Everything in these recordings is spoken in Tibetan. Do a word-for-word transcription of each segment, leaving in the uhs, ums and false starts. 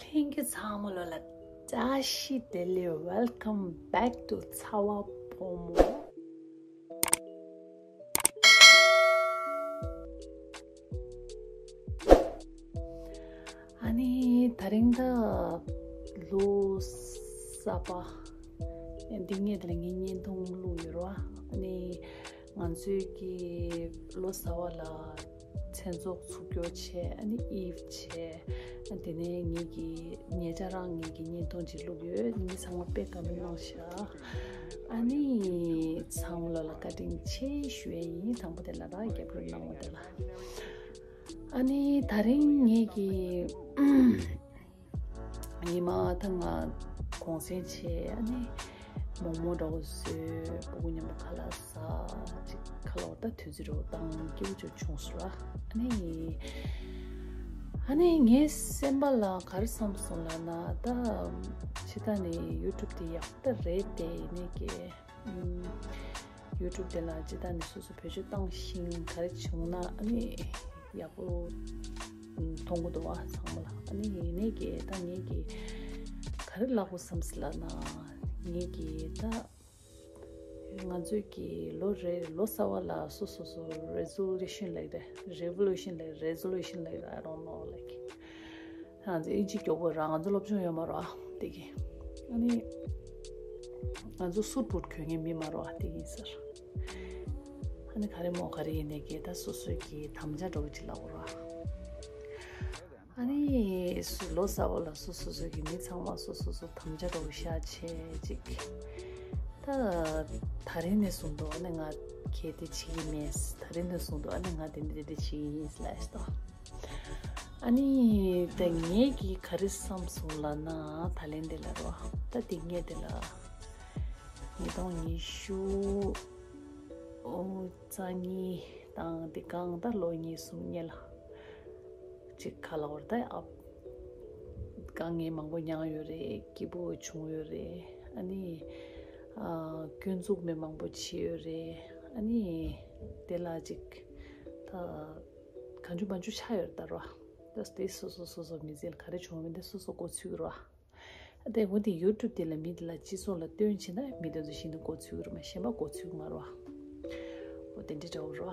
ལྷན་རྒྱས་ཚང་མ་ལོ་ལ་བཀྲ་ཤིས་བདེ་ལེགས། Welcome back to ཚ་བ་ཕོ་མོ། ཨ་ནི་ད་རིང་ད་ལོ་གསར་པ་འདི་ངས་དེ་ལ་ངའི་བརྙན་ཐུང་བླུགས་ཡོད་ར། ཨ་ནི་ང་ཚོའི་གི་ལོ་གསར་པ་ལ་མཚན་ཚོགས་ཚུགས་སྐྱོར་བྱས། ཨ་ནི་ཨིབ་བྱས། ཨ་དེ་ནས་ངེད་ཀྱི་ཉེ་ཆར་རང་ངེད་ཀྱི་བརྙན་ཐུང་ཅིག་བླུགས་ཡོད། མི་ཚང་མ་དཔེ་དགའ་མོ་གནང་ཤག་ཨ་ནི་ཚང་མ་ལ་ལ་བཀའ་དྲིན་ཆེ་ཞུ་ཡས་ཡིན། དང་པོ་དེ་ལ་ར་རྒྱབ་སྐྱོར་གནང་བ་དེ་ལ། ཨ་ནི་ད་རིང་ངེད་ཀྱི་ཉི་མ་ད་ང་གུང་སེང་བྱས། ཨ་ནི་མོག་མོག་འདྲ་བོ་བཟོས། སྤུ་གུ་མཉམ་པོ་ཁ་ལག་ཟ། ཅིག་ཁ་ལོ་ད་དུས་ཚོད་རོ་བཏང་སྐྱིད་པོ་ཅིག་བྱུང་སོང་ར། ཨ་ནི་ཨ་ནི་ངའི་སེམས་པ་ལ་ག་རེ་བསམ་སོང་ལབ་ན། ད་ཕྱི་ད་ནི་ཡུ་ཊུབ་དེ་ཡག་པོ་ད་རེད་དེ། ཡིན་ནའི་ཀྱེ་ཡུ་ཊུབ་དེ་ལ་ཕྱི་ད་ནི་སོ་སོ་བེད་སྤྱོད་བཏང་ཤིང་ག་རེ་བྱུང་ན་ཨ་ནི་ཡག་པོ་མཐོང་གི་འདུག་བ་ཚང་མ་ལ། ཨ་ནི་ཡིན་ནའི་ཀྱེ་ད་ངེད་ཀྱི་ག་རེ་ལབ་དགོས་བསམ་སོང་ལབ་ན། ངེད་ཀྱི་ད་ང་ཚོའི་གི་ལོ་རེ་ལོ་གསར་པ་ལ་སོ་སོ་སོ་རེ་ཛོ་ལུ་ཤན་ལབ་རེད། རེ་ཝོ་ལུ་ཤན་ལབ། རེ་ཛོ་ལུ་ཤན་ལབ། I don't know, like, ང་ཚོ་ཨིན་ཇི་སྐྱོ་པོ་ར། ང་ཚོ་སློབ་སྦྱོང་ཡོད་མ་རེད་བ་དེ་གི། ཨ་ནི་ང་ཚོ་སུ་ཊ་བུཊ་གྱོན་མཁན་མི་མ་རེད་བ་དེ་གི་ཟེར། ཨ་ནི་ག་རེ་མོ་ག་རེ་ཡིན་ནའི་ཀྱེ་ད་སོ་སོའི་གི་དམ་བཅའ་འདྲ་བོ་ཅིག་ལབ་དགོས་རེད་བ། ཨ་ནི་སུ་ལོ་གསར་པ་ལ་སོ་སོ་སོ་གི་མི་ཚང་མ་སོ་སོ་སོ་དམ་བཅའ་འདྲ་བོ་བཞག་བྱས་ཅིག་ད་ད་རིང་ནས་བཟུང་དུ་ཨ་ནི་ང་གལ་ཏེ་བྱེད་ཀྱི་མེད། ད་རིང་ནས་བཟུང་དུ་ཨ་ནི་ང་དེ་འདྲ་དེ་འདྲ་བྱེད་ཀྱི་ཡིན་ལབ་སོང་། ཨ་ནི་ད་ངེད་ཀྱིས་ག་རེ་བསམ་སོང་ལབ་ན། ད་ལན་དེ་ལ་རོ། ད་དེ་ངས་དེ་ལ་ཉིས་སྟོང་ཉི་ཤུ་ཨོ་རྩ་གཉིས་དང་དེ་གང་ད་ལོ་གཉིས་གསུམ་སྔོན་ལ་ཅིག་ཁ་ལ་བར་ད་ཨབ་དཀའ་ངལ་མང་པོ་མྱངས་ཡོད་རེད། སྐྱིད་པོ་བྱུང་ཡོད་རེད། ཨ་ནི་ཨ་སྐྱོན་འཛུགས་མི་མང་པོ་བྱས་ཡོད་རེད། ཨ་ནི་དེ་ལ་ཅིག་ད་གང་བྱུང་མང་བྱུང་ཆགས་ཡོད་རེད་ད་རོ། ད་དེ་སོ་སོ་སོ་སོ་མི་ཚེ་ལ་ག་རེ་བྱུང་མིན་དེ་སོ་སོ་མགོ་ཚོད་ཀྱི་རོ། ཨ་དེ་འོ་དེ་ཡུ་ཊུབ་དེ་ལ་མི་དེ་ལ་སྤྱི་ཚོགས་ལ་སྟོན་བྱེད་ན་མི་དེ་ཚོ་ཤིན་ཏུ་མགོ་ཚོད་ཀྱི་རོ། མ་གཞན་པ་མགོ་ཚོད་ཀྱི་མ་རོ། འོ་དེ་འདྲ་འདྲ་བོ་རོ།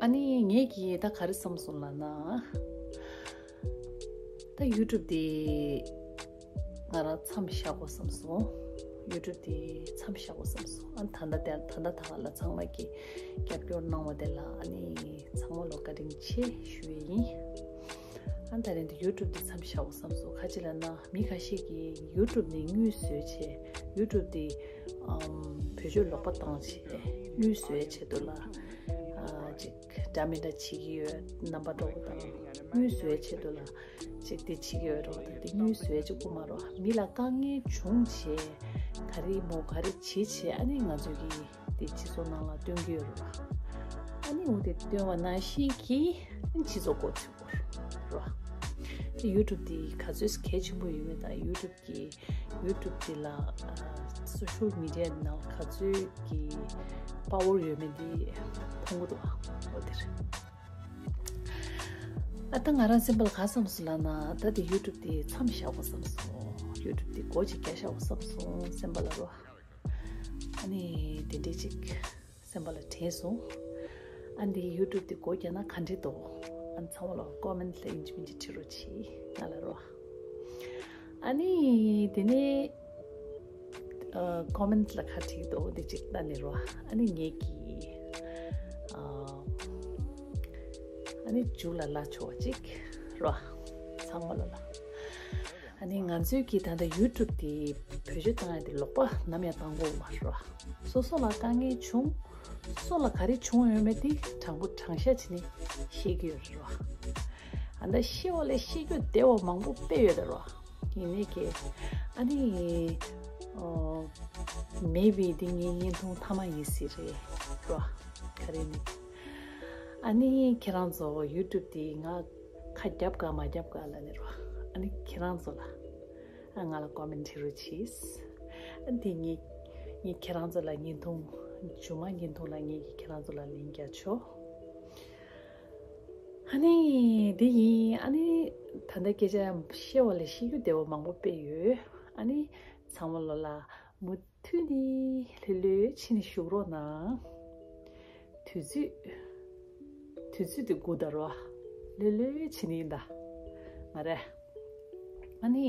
ཨ་ནི་ངས་ཀྱིས་ད་ག་རེ་བསམ་སོང་ལབ་ན། ད་ཡུ་ཊུབ་དེ་ང་རང་མཚམས་བཞག་དགོས་བསམ་སོང་། ཡུ་ཊུབ་དེ་མཚམས་བཞག་དགོས་བསམ་སོང་། ཨ་ད་ལྟ་དེ་ད་ལྟ་ད་ལ་ཚང་མ་གིས་རྒྱབ་སྐྱོར་གནང་བ་དེ་ལ་ཨ་ནི་ཚང་མ་ལོ་བཀའ་དྲིན་ཆེ་ཞུ་ཡས་ཡིན། ཨ་ད་རེས་འདི་ཡུ་ཊུབ་འདི་མཚམས་བཞག་དགོས་བསམ་སོང་། ག་ཅི་ལབ་ན་མི་ཁ་ཤས་ཀྱིས་ཡུ་ཊུབ་ནས་དངུལ་བཟོས་བྱས། ཡུ་ཊུབ་འདི་ཨམ་བེད་སྤྱོད་ལོག་པ་བཏང་བྱས་དངུལ་བཟོས་བྱས་ཆེད་དུ་ལ་ཨ་ཅིག་འདྲ་མི་འདྲ་བྱེད་ཀྱི་ཡོད། རྣམ་པ་འདྲ་བོ་དང་དངུལ་བཟོས་བྱས་ཆེད་དུ་ལ་ཅིག་དེ་བྱེད་ཀྱི་ཡོད་རོགས་དང་། དེ་དངུལ་བཟོས་བྱས་དགོས་མ་རོགས། མི་ལ་དཀའ་ངལ་བྱུང་བྱས་ག་རེ་མོ་ག་རེ་བྱེད་བྱས་ཨ་ནི་ང་ཚོ་གི་དེ་སྤྱི་ཚོགས་ནང་ལ་སྟོན་གྱི་ཡོད་རེད་བ། ཨ་ནི་འོ་དེ་སྟོན་པ་ནང་བཞིན་གྱིས་སྤྱི་ཚོགས་མགོ་ཚོད་དགོས་རེད་བ། དེ་ཡུ་ཊུབ་དེ་ག་ཚོད་གལ་ཆེན་པོ་ཡོད་མེད་དང་ཡུ་ཊུབ་ཀྱི་ཡུ་ཊུབ་དེ་ལ་སོ་ཤལ་མི་ཌི་ཡ་ནང་ག་ཚོད་ཀྱི་པ་ཝར་ཡོད་མེད་དེ་མཐོང་གི་འདུག་བ། འོ་དེ་རེད། ཨ་ད་ང་རང་སེམས་པ་ལ་ག་བསམ་སོང་ལབ་ན། ད་དེ་ཡུ་ཊུབ་དེ་མཚམས་བཞག་དགོས་བསམ་སོང་། ཡུ་ཊུབ་དེ་སྒོ་ཅིག་བརྒྱབ་བཞག་དགོས་བསམ་སོང་། སེམས་པ་ལ་རོ། ཨ་ནི་དེ་འདྲས་ཅིག་སེམས་པ་ལ་དྲན་སོང་། ཨ་འདི་ཡུ་ཊུབ་དེ་སྒོ་བརྒྱབ་ན་ག་འདྲས་འདུག་ཨ་ཚང་མ་ལ་ཀོ་མེན་ཊི་ལ་ཡིན་གཅིག་མིན་གཅིག་བྲིས་རོགས་གྱིས་ང་ལ་རོ། ཨ་ནི་དེ་ནས་ཨ་ཀོ་མེན་ཊི་ལ་ག་བྲིས་འདུག་དེ་ཅིག་ལྟ་ནས་རོ། ཨ་ནི་ངེད་ཀྱིས་ཨ་ཨ་ནི་མཇུག་ལ་ལབ་ཆོག་པ་ཅིག་རོ། ཚང་མ་ལ་ལ། ཨ་ནི་ང་ཚོའི་གི་ད་ལྟ་ཡུ་ཊུབ་དེ་བེད་སྤྱོད་བཏང་ཡ་དེ་ལོག་པ་ནམ་ཡང་བཏང་དགོས་མ་རེད་བ། སོ་སོ་ལ་དཀའ་ངལ་བྱུང་། སོ་ལ་ག་རེ་བྱུང་ཡོད་མེད་དེ་དྲང་པོ་དྲང་བཞག་བྱས་ནས་བཤད་ཀྱི་ཡོད་རེད་བ། ཨ་ད་བཤད་པ་ལས་བཤད་རྒྱུ་བདེ་བ་མང་པོ་དཔེ་ཡོད་རེད་བ། ཡིན་ནའི་ཀྱེ། ཨ་ནི་ཨོ་མེ་བི་འདི་ངའི་བརྙན་ཐུང་མཐའ་མ་ཡིན་སྲིད་རེད་ར། ག་རེ་ནི། ཨ་ནི་ཁྱེད་རང་ཚོ་ཡུ་ཊུབ་དེ་ང་ཁ་རྒྱབ་ག་མ་རྒྱབ་ག་ལབ་ནི་ར། ཨ་ནི་ཁྱེད་རང་ཚོ་ལ་ཨ་ང་ལ་ཀོ་མེན་ཊི་བྲིས་རོགས་གྱིས། ཨ་དེ་ངས་ངས་ཁྱེད་རང་ཚོ་ལ་བརྙན་ཐུང་མཇུག་མ་བརྙན་ཐུང་ལ་ངས་ཀྱིས་ཁྱེད་རང་ཚོ་ལ་ལན་རྒྱག་ཆོག་ཨ་ནི་དེ་ཡིན། ཨ་ནི་ད་ ད་ལྟ་སྐད་ཆ་བཤད་པ་ལས་བཤད་རྒྱུ་བདེ་བ་མང་པོ་དཔེ་ཡོད། ཨ་ནི་ཚང་མ་ལོ་ལ་མུ་མཐུད་ནས་ལྷོད་ལྷོད་བྱས་ནས་བཞུགས་རོགས་གནང་། དུས་ཚོད། དུས་ཚོད་དེ་སྒུག་ད་རོགས། ལྷོད་ལྷོད་བྱས་ནས་ཡིན་ད། ང་རེད། ཨ་ནི།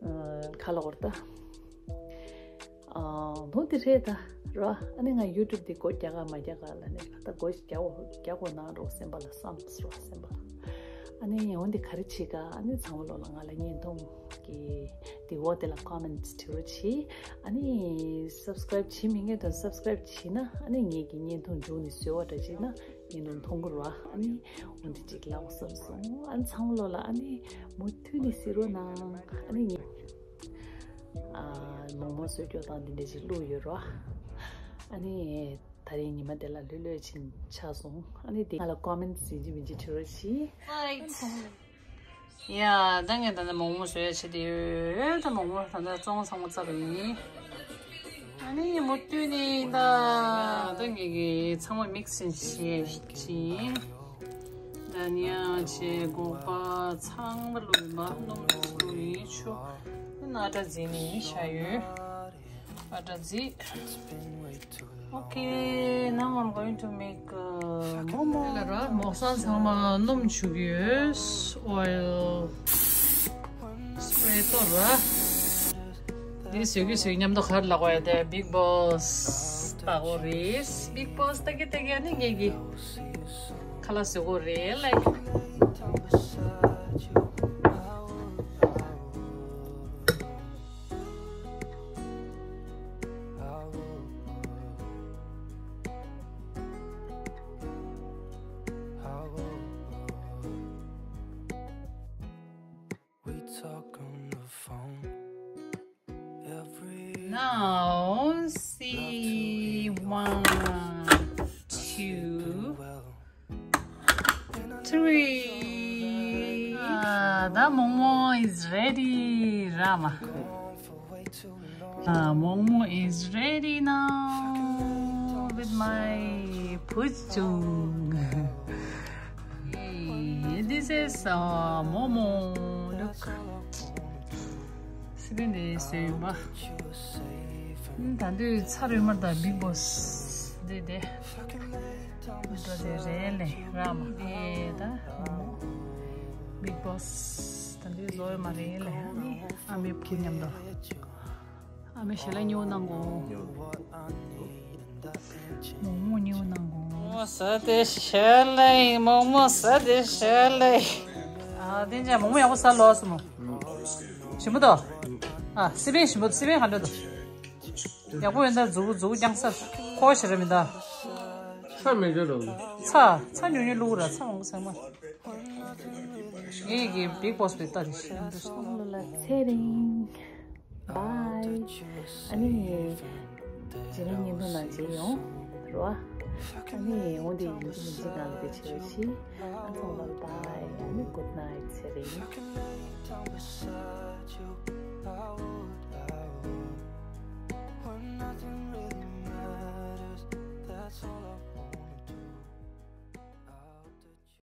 ཨ། ག་ལ་འོར་ད། ཨ། ལོ་འདི་རེད་ད། རོ། ཨ་ནི་ང་ཡུ་ཊུབ་འདི་སྒོ་རྒྱག་ག་མ་རྒྱག་ག་ལ་ནི་ད་སྒོ་རྒྱག་གོ་རྒྱག་གོ་གནང་རོགས་སེམས་པ་ལ་བསམ་རོགས་སེམས་པ་ལ། ཨ་ནི་འོན་ཏེ་ག་རེ་བྱེད་ག་ཨ་ནི་ཚང་མ་ལོ་ལ་ང་ལ་བརྙན་ཐུང་གི་དེ་འོག་དེ་ལ་ཀོ་མེན་ཊི་བྲིས་རོགས་གྱིས། ཨ་ནི་སབ་སི་ཀ་རེབ་བྱེད་མི་མཁན་དང་སབ་སི་ཀ་རེབ་བྱས་ན་ཨ་ནི་ངེད་ཀྱི་བརྙན་ཐུང་མཇུག་ནས་བཟོས་པ་འདྲ་བྱས་ན་བརྙན་ཐུང་མཐོང་གི་རོ། ཨ་ནི་འོན་ཏེ་ཅིག་ལབ་དགོས་བསམ་སོང་། ཨ་ནི་ཚང་མ་ལོ་ལ་ཨ་ནི་མུ་མཐུད་ནས་གཟིགས་རོགས་གནང་། ཨ་ནི་ངེད། ཨ། མོག་མོག་བཟོ་རྒྱུ་དང་འདི་འདྲ་ཞིག་བླུགས་ཡོད་རོ། ཨ་ནི་ད་རིང་ཉི་མ་དེ་ལ་ལྷོད་ལྷོད་ཕྱིན་ཆགས་སོང་། ཨ་ནི་དེ་ང་ལ་ཀོ་མེན་ཊི་ཡིན་གཅིག་མིན་གཅིག་བྲིས་རོགས་གྱིས། ཡ། ད་ངས་ད་ནི་མོག་མོག་བཟོ་ཡ་བྱེད་དེ་ཡོད། ད་མོག་མོག་ད་ད་བཙོང་ཚང་མ་བཙལ་བ་ཡིན། ཨ་ནི་མུ་མཐུད་ནས་ད་ད་ངེད་ཀྱིས་ཚང་མ་མིག་སི་བྱེད་ཀྱིན། ད་ནི་ཡང་བྱས་སྒོག་པ་ཚང་མ་བླུགས་ཡིན་པ། སྣུམ་བླུགས་ཡིན། ཆུ། ཨ་ནི་ཨ་ཊ་བརྫིས་ནས་བཞག་ཡོད། ཨ་ཊ་བརྫིས། Okay, now I'm going to make, uh, མོག་མོག་ལ་ར་མོག་སང་ཚང་མ་སྣུམ་བྱུག་ཡོད། ཨོ་ཡིལ་སི་པི་རེ་གཏོར་ར། འདི་བཟོས་ཀྱི་བཟོས་མཉམ་དུ་ག་རེ་ལབ་དགོས་ཡ་དེ་བིག་བོ་སི་ལྟ་དགོས་རེད། བིག་བོ་སི་ལྟ་གི་ལྟ་གི་ཨ་ནི་ངེད་ཀྱི་ཁ་ལག་བཟོ་དགོས་རེད་ལབ། We talk on the phone every Now, see, one, two, three. Ah, the momo is ready, Rama. Ah, momo is ready now with my puchung. Hey, this is, uh, momo. Look. སི་པན་དེ་བཟོས་ཡོད་པ། ད་དུང་ཚ་རུ་མར་དང་བིག་བོ་སི་དེ་དེ། འགྲོ་དེ་རེད་ལེ་ར་མ་དེ་ད། བིག་བོ་སི་ད་དུང་བཟོ་ཡོད་མ་རེད་ལེ། ཨ་མའི་བུ་མཉམ་དུ། ཨ་མའི་ཞལ་ལག་ཉོ་གནང་གོ། མོག་མོག་ཉོ་གནང་གོ། མོག་མོག་ཟ་དེ་ཞལ་ལག་མོག་མོག་ཟ་དེ་ཞལ་ལག་ཨ་དེ་འཇག་མོག་མོག་ཡག་པོ་ཟ་ལོ་སོ་མོ། ཞིམ་པོ་དོ། ཨ་སི་པན་ཞིམ་པོ། སི་པན་ག་འདྲ་དོ། ཡག་པོ་ཡོད་ད། མཛུ་གུ་མཛུ་གུ་རྐྱང་ས་ཁོ་ཞེ་ར་མི་ད། ཚྭ་མེད་འགྲོ་རོ། ཚྭ་ཚྭ་ཉུང་ཉུང་བླུགས་ར། ཚྭ་མང་པོ་ཟ་མ། ངེད་ཀྱི་བིག་བོ་སི་པའི་ལྟ་རེ་ཤི་འདུག་སོང་ལ་ཚེ་རིང་། བའི། ཨ་ནི། རྗེས་མའི་བརྙན་ཐུང་ནང་མཇལ་ཡོང་། རོ། ཨ་ནི་འོ་འདི་ཡིན་གཅིག་མིན་གཅིག་ནང་ལ་དེ་བྱེད་རོགས་གྱིས། ཨ་ཚང་མ་བའི། ཨ་ནི་good night ཚེ་རིང་།